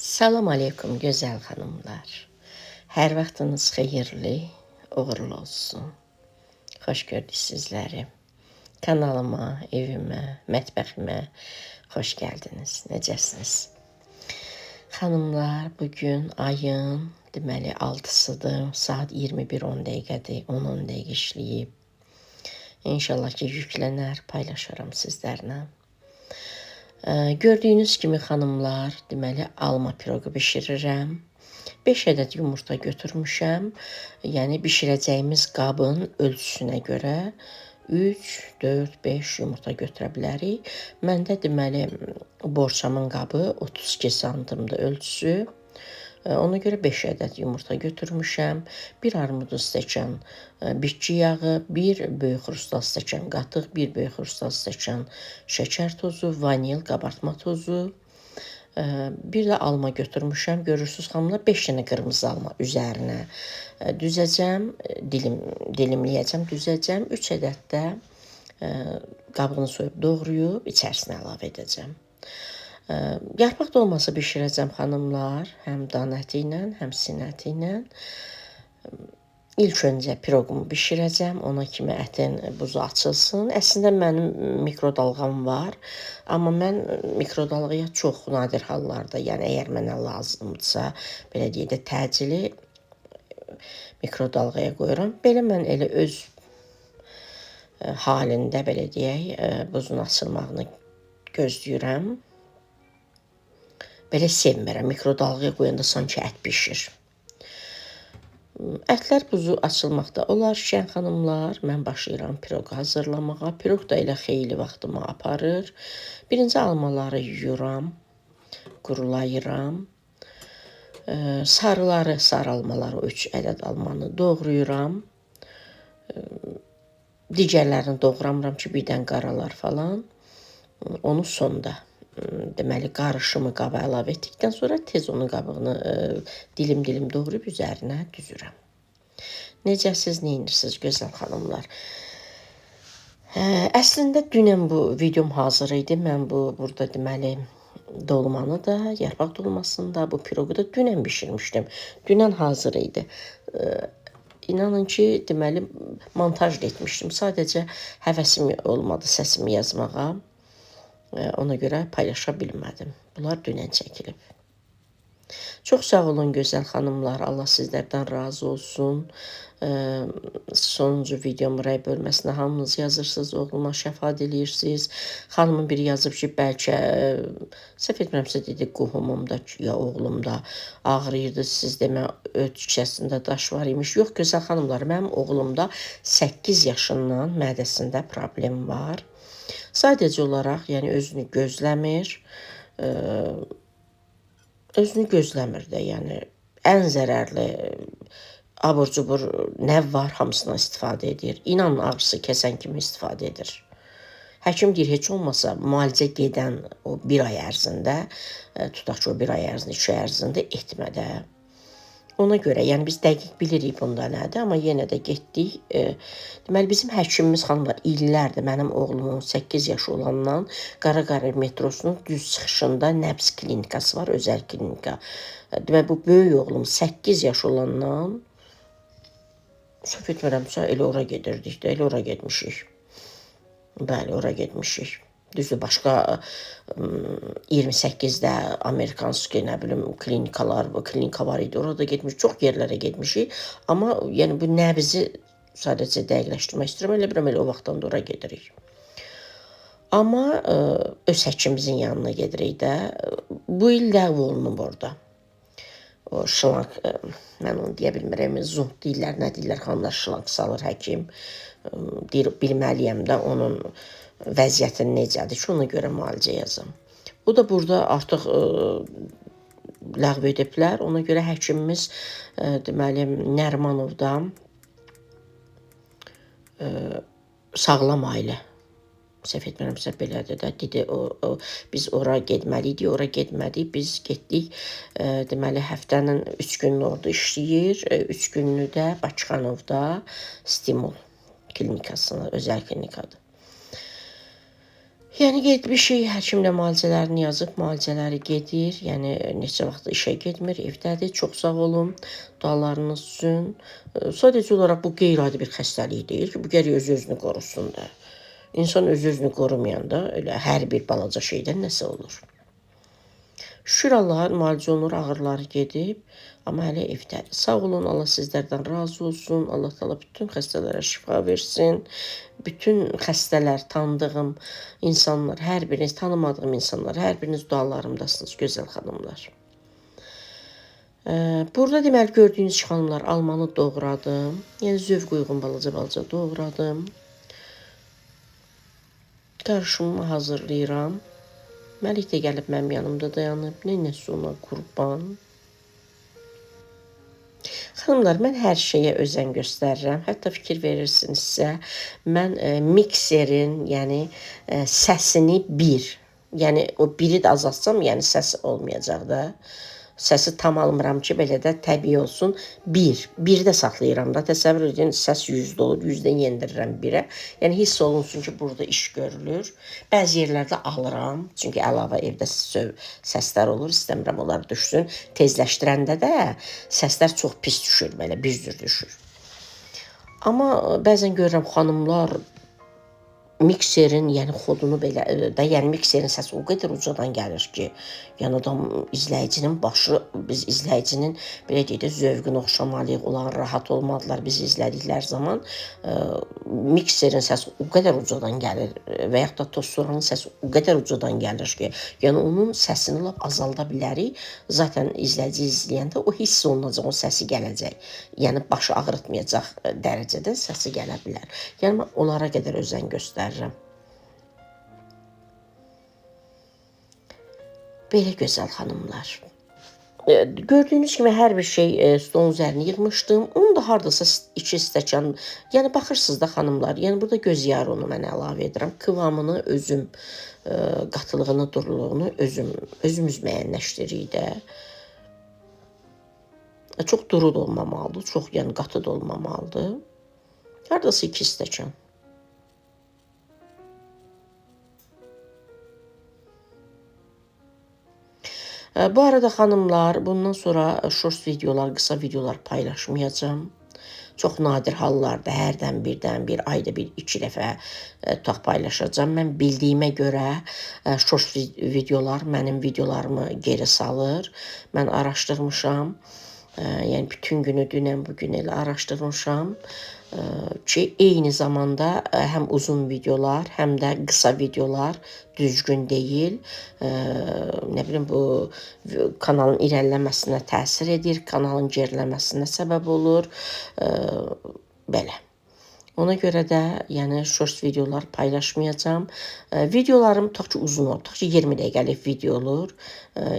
Salam aleykum gözəl xanımlar. Hər vaxtınız xeyirli, uğurlu olsun. Xoş gördük sizləri. Kanalıma, evimə, mətbəximə xoş gəldiniz. Necəsiniz? Xanımlar, bugün ayın deməli 6-sıdır. Saat 21:10 dəqiqədir. 10-10 dəqiqə işləyib. İnşallah ki yüklənər, paylaşaram sizlərlə. Gördüyünüz kimi xanımlar, deməli alma piroqu bişirirəm. 5 ədəd yumurta götürmüşəm. Yəni bişirəcəyimiz qabın ölçüsünə görə 3, 4, 5 yumurta götürə bilərik. Məndə deməli borçamın qabı 32 santimdir ölçüsü. Ona görə 5 ədəd yumurta götürmüşəm. 1 armudu stəkan bitki yağı, 1 böyük xrustal stəkan qatıq, 1 böyük xrustal stəkan şəkər tozu, vanil, qabartma tozu, bir də alma götürmüşəm. Görürsüz xanımlar, 5 dənə qırmızı alma üzərinə düzəcəm, dilimləyəcəm, düzəcəm. 3 ədəd də qabığını soyub doğrayıb içərisinə əlavə edəcəm. Yarpaq dolması bişirəcəm xanımlar, həm dana əti ilə, həm sinə əti ilə. İlk öncə piroqumu bişirəcəm, ona kimi ətin buzu açılsın. Əslində mənim mikrodalğam var, amma mən mikrodalğaya çox nadir hallarda, yəni əgər mənə lazımdırsa, belə deyək də təcili mikrodalğaya qoyuram. Belə mən elə öz halində, belə deyək, buzun açılmağını gözləyirəm. Belə sevmirəm. Mikrodalğaya qoyanda sanki ət bişir. Ətlər buzu açılmaqda olarkən xanımlar, mən başlayıram piroqu hazırlamağa. Piroq da elə xeyli vaxtımı aparır. Birinci almaları yuyuram, qurulayıram. Sarıları, sarı almaları, 3 ədəd almanı doğrayıram. Digərlərini doğramıram ki, birdən qaralar falan. Onu sonda, deməli, qarışımı qaba əlavə etdikdən sonra tez onun qabığını dilim-dilim doğrayıb üzərinə düzürəm. Necəsiz, nə edirsiniz gözəl xanımlar? Əslində dünən bu videom hazır idi. Mən bu burada deməli dolmanı da, yarpaq dolmasını da, bu piroqu da dünən bişirmişdim. Dünən hazır idi. İnanın ki, deməli montaj da etmişdim. Sadəcə həvəsim olmadı səsimi yazmağa. Ona görə paylaşa bilmədim. Bunlar dünən çəkilib. Çox sağ olun gözəl xanımlar. Allah sizlərdən razı olsun. Sonuncu videom rəy bölməsinə hamınız yazırsınız. Oğluma şəfa diləyirsiniz. Xanımın biri yazıb ki, bəlkə səhv etmirəmsə dedi, qohumumda ya oğlumda ağrıyırdı. Siz demə öt küçəsində daş var imiş. Yox gözəl xanımlar, mənim oğlumda 8 yaşından mədəsində problem var. Sadəcə olaraq, yəni özünü gözləmir, özünü gözləmir də, yəni ən zərərli abur cubur nə var hamısından istifadə edir. İnanın ağrısı kəsən kimi istifadə edir. Həkim deyir, heç olmasa müalicə gedən o bir ay ərzində, tutaq ki, o bir ay ərzində, 2 ay ərzində etmə də. Ona görə, yəni biz dəqiq bilirik bunda nədir, amma yenə də getdik. Deməli, bizim həkimimiz xanımlar illərdir, mənim oğlum 18 yaşı olandan Qara metrosunun düz çıxışında nəbz klinikası var, özəl klinika. Deməli, bu böyük oğlum 8 yaş olandan, səhv etmirəmsə, elə ora gedirdik də, elə ora getmişik. Bəli, ora getmişik. Düzdür, başqa 28-də Amerikanski, nə bilim, klinikalar, klinika var idi. Orada getmiş, çox yerlərə getmişik. Amma yəni bu nəbzi sadəcə dəqiqləşdirmək istəyirəm. Elə bilirəm, elə o vaxtdan da ora gedirik. Amma öz həkimimizin yanına gedirik də. Bu il ləğv olunub orada. O şlank, mən onu deyə bilmirəm, zund deyirlər, nə deyirlər, xanımlar şlank salır həkim. Deyir, bilməliyəm də onun vəziyyəti necədir ki, ona görə müalicə yazam. Bu da burada artıq ləğv ediblər. Ona görə həkimimiz deməli Nərimanovda sağlam ailə. Səhv etmirəmsə belədir də. Dedi, biz ora getməliydik, ora getmədik. Biz getdik. Deməli, həftənin 3 gününü orada işləyir. 3 gününü də Bakıxanovda Stimul klinikasına, özəl klinikadır. Yəni getmişik, həkim də müalicələrini yazıb, müalicələri gedir. Yəni neçə vaxt işə getmir, evdədir. Çox sağ olun dualarınız üçün. Sadəcə olaraq bu qeyri-adi bir xəstəlik deyil ki, bu gərək öz-özünü qorusun da. İnsan öz-özünü qorumayanda elə hər bir balaca şeydən nəsə olur. Şükür Allaha müalicə olunur, ağrıları gedib, amma hələ evdədir. Sağ olun, Allah sizlərdən razı olsun. Allah Taala bütün xəstələrə şifa versin. Bütün xəstələr, tanıdığım insanlar, hər biriniz, tanımadığım insanlar, hər biriniz dualarımdasınız, gözəl xanımlar. Burada deməli gördüyünüz xanımlar, almanı doğradım. Yəni zövq uyğun balaca-balaca doğradım. Qarışımımı hazırlayıram. Məlik də gəlib mənim yanımda dayanıb. Nənəsi ona qurban. Xanımlar, mən hər şeyə özen göstərirəm. Hətta fikir verirsinizsə, mən mikserin, yəni səsini bir, yəni o biri də azaltsam, yəni səs olmayacaq da. Səsi tam almıram ki, belə də təbii olsun. Bir də saxlayıram da. Təsəvvür edin, səs 100-də olur, 100-dən yendirirəm 1-ə. Yəni hiss olunsun ki, burada iş görülür. Bəzi yerlərdə alıram, çünki əlavə evdə səslər olur, istəmirəm onlar düşsün. Tezləşdirəndə də səslər çox pis düşür, belə bir cür düşür. Amma bəzən görürəm xanımlar mikserin, yəni xodunu belə də, yəni mikserin səsi o qədər ucadan gəlir ki, yəni adam izləyicinin başı, biz izləyicinin belə deyək də zövqünü oxşamalıyıq, onlar rahat olmadılar bizi izlədikləri zaman mikserin səsi o qədər ucadan gəlir və yaxud da tosturanın səsi o qədər ucadan gəlir ki, yəni onun səsini lap azalda bilərik. Zaten izləyici izləyəndə o hiss olunacaq, o səsi gələcək. Yəni başı ağrıtmayacaq dərəcədə səsi gələ bilər. Yəni mən onlara qədər özen göstərirəm. Belə gözəl xanımlar. Gördüyünüz kimi hər bir şey stolun üzərinə yığmışdım. Onu da hardasa 2 stəkan. Yəni baxırsınız da xanımlar, yəni burada göz yarı unu mən əlavə edirəm. Kıvamını özüm, qatılığını, duruluğunu özümüz müəyyənləşdiririk də. Çox duru da olmamalıdır, çox yəni qatı da olmamalıdır. Hardasa 2 stəkan. Bu arada xanımlar, bundan sonra short videolar, qısa videolar paylaşmayacağam. Çox nadir hallarda hərdən birdən bir, ayda bir, 2 dəfə tutaq paylaşacağam. Mən bildiyimə görə short videolar mənim videolarımı geri salır. Mən araşdırmışam. Yəni bütün günü dünən bugün elə araşdırmışam ki, eyni zamanda həm uzun videolar, həm də qısa videolar düzgün deyil. Nə bilim, bu kanalın irəliləməsinə təsir edir, kanalın geriləməsinə səbəb olur. Belə. Ona görə də yəni short videolar paylaşmayacağam. Videolarım tutaq ki, uzun olur, tutaq ki, 20 dəqiqəlik video olur.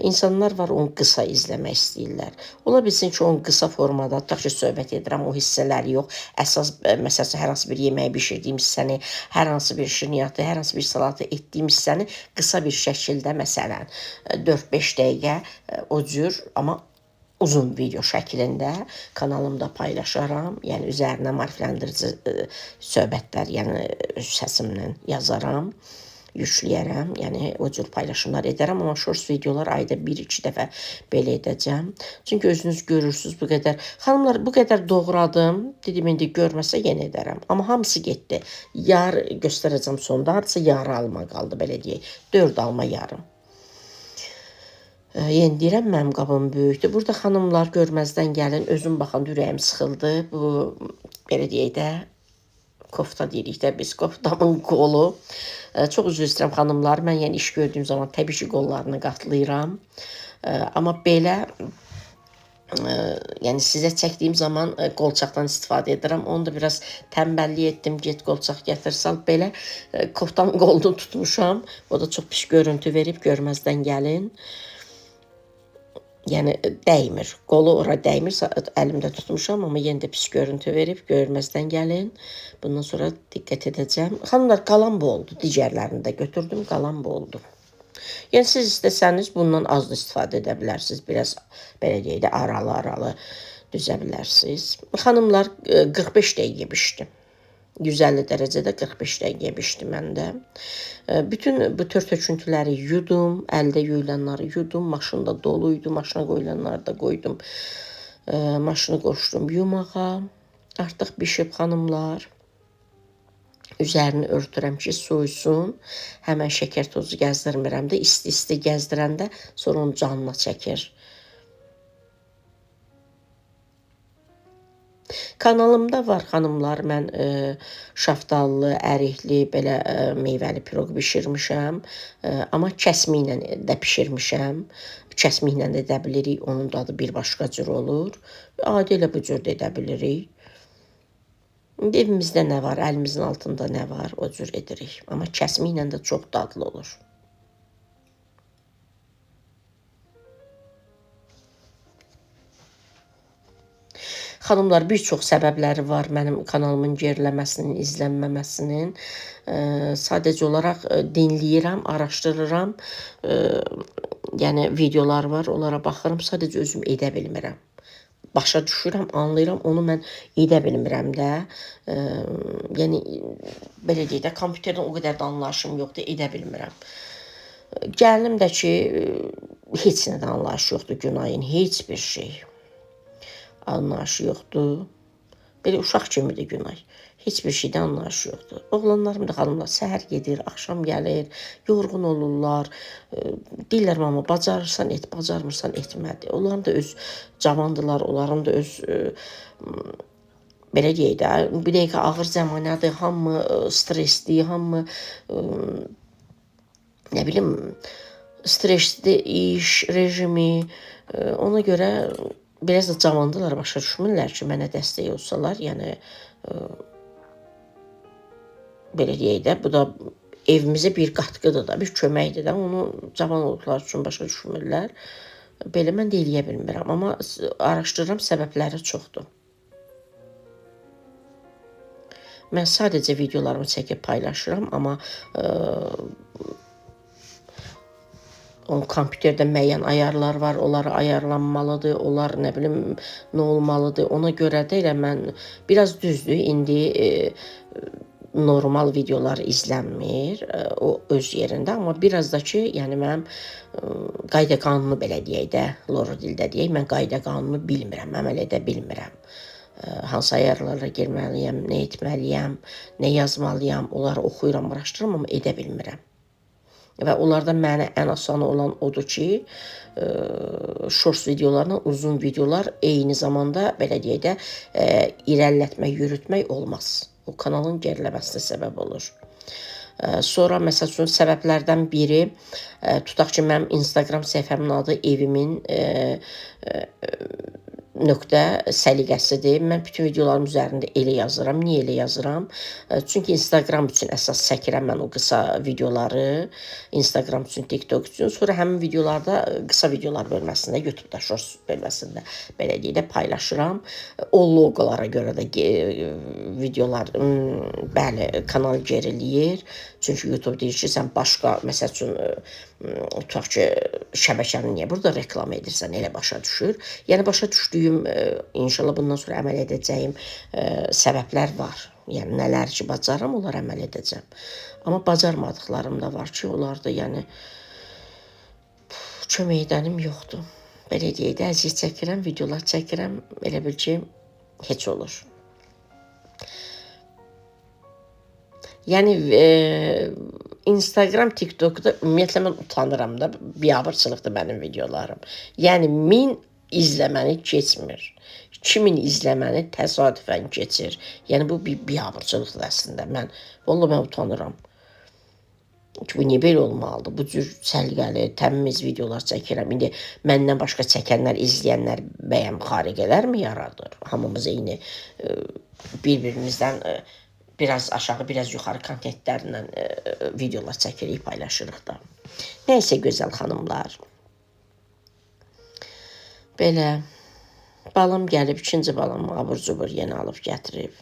İnsanlar var, onu qısa izləmək istəyirlər. Ola bilsin ki, onu qısa formada, tutaq ki, söhbət edirəm, o hissələri yox. Əsas, məsələn, hər hansı bir yeməyi bişirdiyim hissəni, hər hansı bir şirniyyatı, hər hansı bir salatı etdiyim hissəni qısa bir şəkildə, məsələn, 4-5 dəqiqə o cür, amma uzun video şəklində kanalımda paylaşaram. Yəni üzərinə maarifləndirici söhbətlər, yəni səsimlə yazaram, yükləyərəm. Yəni o cür paylaşımlar edərəm, amma short videolar ayda 1-2 dəfə belə edəcəm. Çünki özünüz görürsünüz bu qədər. Xanımlar, bu qədər doğradım. Dedim indi görməsə yenə edərəm. Amma hamısı getdi. Yar göstərəcəm sonda. Hardasa yarı alma qaldı, belə deyək. 4 alma yarım. Yenə deyirəm, mənim qabım böyükdür. Burada xanımlar görməzdən gəlin, özüm baxan ürəyim sıxıldı. Bu, belə deyək də, kofta deyirik də biz, koftamın qolu. Çox üzr istəyirəm xanımlar, mən yəni iş gördüyüm zaman təbii ki, qollarını qatlayıram. Amma belə, yəni sizə çəkdiyim zaman qolçaqdan istifadə edirəm. Onu da biraz tənbəllik etdim, get qolçaq gətir, sal. Belə koftamın qolunu tutmuşam. O da çox pis görüntü verib, görməzdən gəlin. Yəni dəymir, qolu ora dəymir, əlimdə tutmuşam, amma yenə də pis görüntü verib, görməzdən gəlin. Bundan sonra diqqət edəcəm. Xanımlar, qalan bu oldu, digərlərini də götürdüm, qalan bu oldu. Yəni siz istəsəniz bundan az da istifadə edə bilərsiniz, biraz belə deyək də aralı-aralı düzə bilərsiniz. Xanımlar, 45 dəqiqə pişdi. 150 dərəcədə 45 dəqiqəyə bişdi məndə. Bütün bu tör töküntüləri yudum, əldə yuyulanları yudum, maşında dolu idi, maşına qoyulanları da qoydum. Maşını qoşdum yumağa. Artıq bişib xanımlar. Üzərini örtürəm ki, soyusun. Həmən şəkər tozu gəzdirmirəm də, isti-isti gəzdirəndə sonra onun canına çəkir. Kanalımda var xanımlar, mən şaftallı, ərikli, belə meyvəli piroq bişirmişəm. Amma kəsmi ilə də bişirmişəm. Kəsmi ilə də edə bilirik, onun dadı bir başqa cür olur. Adi elə bu cür də edə bilirik. İndi evimizdə nə var, əlimizin altında nə var, o cür edirik. Amma kəsmi ilə də çox dadlı olur. Xanımlar, bir çox səbəbləri var mənim kanalımın geriləməsinin, izlənməməsinin. Sadəcə olaraq dinləyirəm, araşdırıram. Yəni videolar var, onlara baxıram. Sadəcə özüm edə bilmirəm. Başa düşürəm, anlayıram, onu mən edə bilmirəm də. Yəni belə deyək də, kompüterdən o qədər də anlayışım yoxdur, edə bilmirəm. Gəlinim də ki, heç nədən anlayışı yoxdur Günayın, heç bir şey. Anlayışı yoxdur. Belə uşaq kimidir Günay. Heç bir şeydən anlayışı yoxdur. Oğlanlarım da xanımlar səhər gedir, axşam gəlir, yorğun olurlar. Deyirlər, mama, bacarırsan et, bacarmırsan etmədi. Onların da öz cavandılar, onların da öz belə deyək də, bir dəqiqə ağır zəmanədir, hamı stresli, hamı nə bilim, stresli iş, rejimi. Ona görə biraz da cavandılar, başa düşmürlər ki, mənə dəstək olsalar, yəni belə deyək də, bu da evimizə bir qatqıdır da, bir köməkdir də, onu cavan olduqları üçün başa düşmürlər. Belə mən də eləyə bilmirəm, amma araşdırıram, səbəbləri çoxdur. Mən sadəcə videolarımı çəkib paylaşıram, amma onun kompüterdə müəyyən ayarlar var, onları ayarlanmalıdır, onlar nə bilim nə olmalıdır. Ona görə də elə mən biraz düzdür, indi normal videolar izlənmir, o öz yerində, amma biraz da ki, yəni mənim qayda qanunu belə deyək də, loru dildə deyək, mən qayda qanunu bilmirəm, əməl edə bilmirəm. Hansı ayarlara girməliyəm, nə etməliyəm, nə yazmalıyam, onları oxuyuram, araşdırıram, amma edə bilmirəm. Və onlardan mənə ən asanı olan odur ki, shorts videolarla uzun videolar eyni zamanda, belə deyək də, irəlilətmək, yürütmək olmaz. O kanalın geriləməsinə səbəb olur. Sonra, məsəl üçün, səbəblərdən biri, tutaq ki, mənim Instagram səhifəmin adı evimin nöqtə səliqəsidir. Mən bütün videolarım üzərində elə yazıram. Niyə elə yazıram? Çünki Instagram üçün əsas çəkirəm mən o qısa videoları. Instagram üçün, TikTok üçün. Sonra həmin videolarda qısa videolar bölməsində, YouTube'da shorts bölməsində belə deyək də paylaşıram. O loqolara görə də videolar, bəli, kanal geriləyir. Çünki YouTube deyir ki, sən başqa, məsəl üçün, tutaq ki, şəbəkəni niyə burada reklam edirsən, elə başa düşür. Yəni, başa düşdüyüm, inşallah bundan sonra əməl edəcəyim səbəblər var. Yəni, nələr ki, bacarıram, onlara əməl edəcəm. Amma bacarmadıqlarım da var ki, onlar da, yəni, kömək edənim yoxdur. Belə deyək də, əziyyət çəkirəm, videolar çəkirəm, elə bil ki, heç olur. Yəni, Instagram, TikTok'da ümumiyyətlə mən utanıram da, biabırçılıqdır mənim videolarım. Yəni, 1000 izləməni keçmir. 2000 izləməni təsadüfən keçir. Yəni, bu bir biabırçılıqdır əslində. Vallahi mən utanıram. Ki, bu niyə belə olmalıdır? Bu cür səliqəli, təmiz videolar çəkirəm. İndi məndən başqa çəkənlər, izləyənlər bəyəm xariqələr mi yaradır? Hamımız eyni bir-birimizdən biraz aşağı, biraz yuxarı kontentlərlə videolar çəkirik, paylaşırıq da. Nəysə, gözəl xanımlar. Belə, balam gəlib, ikinci balam abur cubur yenə alıb gətirib.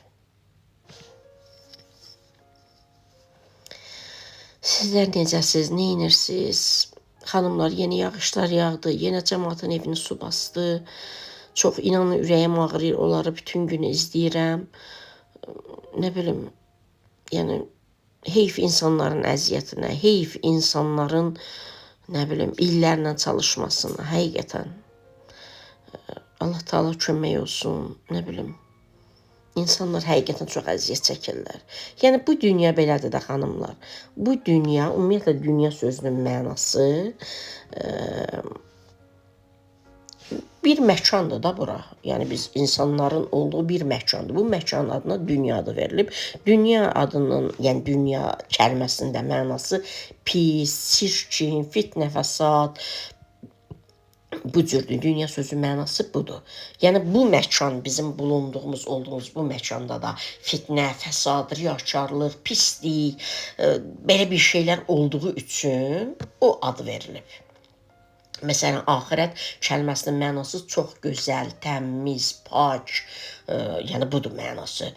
Sizlər necəsiz, nə edirsiniz? Xanımlar, yeni yağışlar yağdı, yenə cəmaatın evini su bastı. Çox inanın, ürəyim ağrıyır, onları bütün günü izləyirəm. Nə bilim, Yəni heyf insanların əziyyətinə, heyf insanların nə bilim illərlə çalışmasına, həqiqətən. Allah Taala kömək olsun, nə bilim. İnsanlar həqiqətən çox əziyyət çəkirlər. Yəni bu dünya belədir də xanımlar. Bu dünya, ümumiyyətlə dünya sözünün mənası bir məkandır da bura. Yəni biz insanların olduğu bir məkandır. Bu məkanın adına dünya adı verilib. Dünya adının, yəni dünya kəlməsinin də mənası pis, çirkin, fitnə, fəsad, bu cürdür. Dünya sözü mənası budur. Yəni bu məkan, bizim bulunduğumuz, olduğumuz bu məkanda da fitnə, fəsad, riyakarlıq, pislik, belə bir şeylər olduğu üçün o ad verilib. Məsələn, axirət kəlməsinin mənası çox gözəl, təmiz, pak, yəni budur mənası.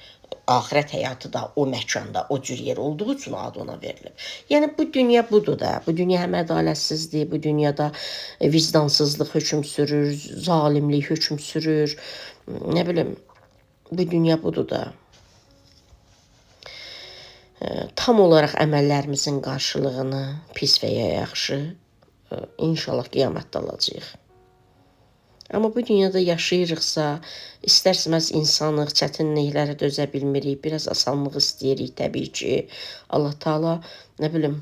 Axirət həyatı da o məkanda, o cür yer olduğu üçün adı ona verilib. Yəni bu dünya budur da. Bu dünya həm ədalətsizdir, bu dünyada vicdansızlıq hökm sürür, zalimlik hökm sürür. Nə bilim, bu dünya budur da. Tam olaraq əməllərimizin qarşılığını pis və ya yaxşı inşallah qiyamətdə alacağıq. Amma bu dünyada yaşayırıqsa, istər-istəməz insanıq, çətinliklərə dözə bilmirik, biraz asanlıq istəyirik təbii ki. Allah Taala, nə bilim,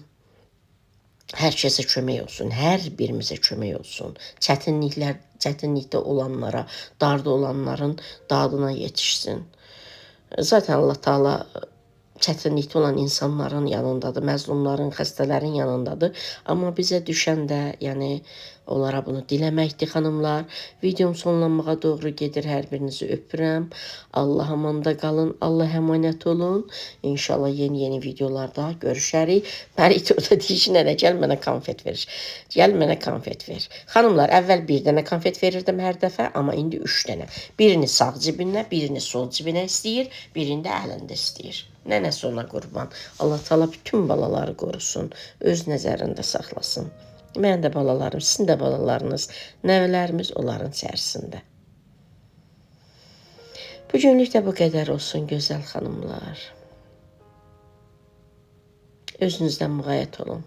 hər kəsə kömək olsun, hər birimizə kömək olsun. Çətinlikdə olanlara, darda olanların dadına yetişsin. Zaten Allah Taala çətinlikdə olan insanların yanındadır, məzlumların, xəstələrin yanındadır. Amma bizə düşən də, yəni onlara bunu diləməkdir xanımlar. Videom sonlanmağa doğru gedir. Hər birinizi öpürəm. Allah amanda qalın, Allah əmanət olun. İnşallah yeni-yeni videolarda görüşərik. Məlik orada deyir ki, nənə gəl mənə konfet ver. Gəl mənə konfet ver. Xanımlar, əvvəl bir dənə konfet verirdim hər dəfə, amma indi 3 dənə. Birini sağ cibinə, birini sol cibinə istəyir, birini də əlində istəyir. Nənəsi ona qurban. Allah Taala bütün balaları qorusun, öz nəzərində saxlasın. Mənim də balalarım, sizin də balalarınız, nəvələrimiz onların içərisində. Bugünlük də bu qədər olsun gözəl xanımlar. Özünüzdən müğayət olun.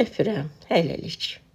Öpürəm. Hələlik.